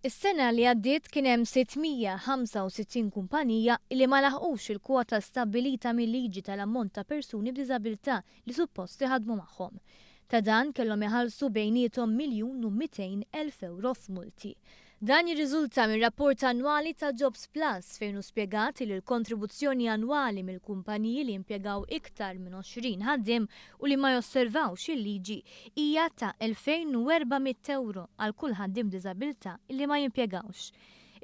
Is-sena li għaddiet kien hemm 665 kumpanija li ma laħqux il-kwota stabbilita mil-liġi tal-ammont ta' persuni b'diżabilità li suppost iħaddmu magħhom. Ta' dan kellhom iħallsu bejniethom 1,200,000 ewro f'multi. Dan jirriżulta mir-rapport annwali ta' Jobs Plus fejn hu spjegat li l-kontribuzzjoni annwali mill-kumpaniji li jimpjegaw iktar minn 20 ħaddiem u li ma josservawx il-liġi hija ta' 2,400 ewro għal kull ħaddiem b'diżabilità li ma jimpjegawx.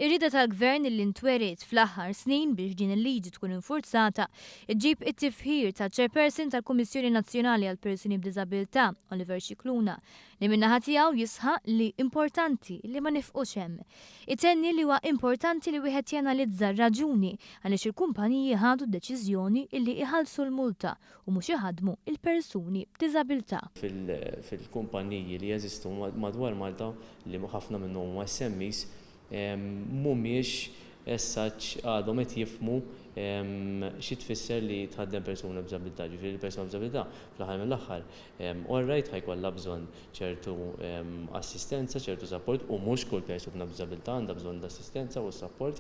Ir-rieda tal-Gvern li ntweriet fl-aħħar snin biex din il-liġi tkun infurzata ġġib it-tifħir taċ-Chairperson tal-Kummissjoni Nazzjonali għall-Persuni b'Diżabilità, Oliver Scicluna, li min-naħa tiegħu jisħaq li importanti li ma nifqux hemm. Itenni li huwa importanti li wieħed janalizza r-raġuni għaliex il-kumpaniji ħadu d-deċiżjoni illi iħallsu l-multa u mhux iħaddmu il-persuni b'diżabilità. Fil-kumpaniji li jeżistu madwar Malta, li ħafna minnhom huma SMEs, mhumiex as such għadhom qed jifhmu xi tfisser li tħaddem persuna b'diżabilità. Ġifieri l-persuna b'diżabilità fl-aħħar mill-aħħar all right ħa jkollha bżonn ċertu assistenza, ċertu support, u mhux kull persuna b'diżabilità għandha bżonn l-assistenza u s-support,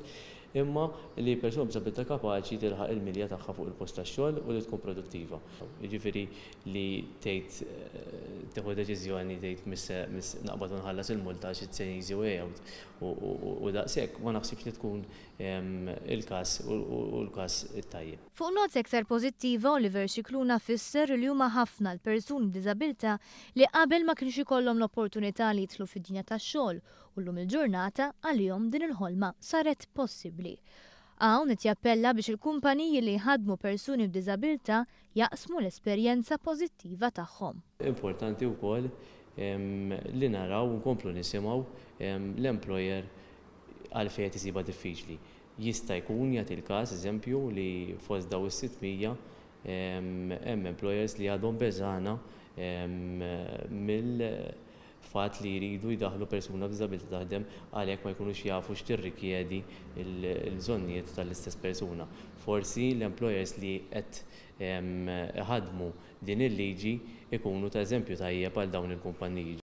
imma li persuna b'diżabilità kapaċi tilħaq il-milja tagħha fuq il-post tax-xogħol u li tkun produttiva. Jiġifieri li tgħid tieħu deċiżjoni tgħid miss naqbad u nħallas il-multa għax it's an easy way out u daqshekk ma naħsibx li tkun il-każ u l-każ it-tajjeb. Fuq nota iktar pożittiva, Oliver Scicluna fisser li huma ħafna l-persuni b'diżabilità li qabel ma kienx ikollhom l-opportunità li jidħlu fid-dinja tax-xogħol u llum il-ġurnata għalihom din il-ħolma saret possibbli. Hawn qed jappella biex il-kumpaniji li jħaddmu persuni b'diżabilità jaqsmu l-esperjenza pożittiva tagħhom. Importanti wkoll li naraw u nkomplu nisimgħu l-employer għalfejn qed isibha diffiċli. Jista' jkun jagħti l-każ, eżempju, li fost daw is-600 hemm employers li għadhom beżgħana mill-fatt li jridu jdaħħlu persuna b'diżabilità taħdem għalhekk ma jkunux jafu x'tirrikjedi l-bżonnijiet tal-istess persuna. Forsi l-employers li qed iħaddmu din il-liġi ikunu ta' eżempju tajjeb għal dawn il-kumpaniji.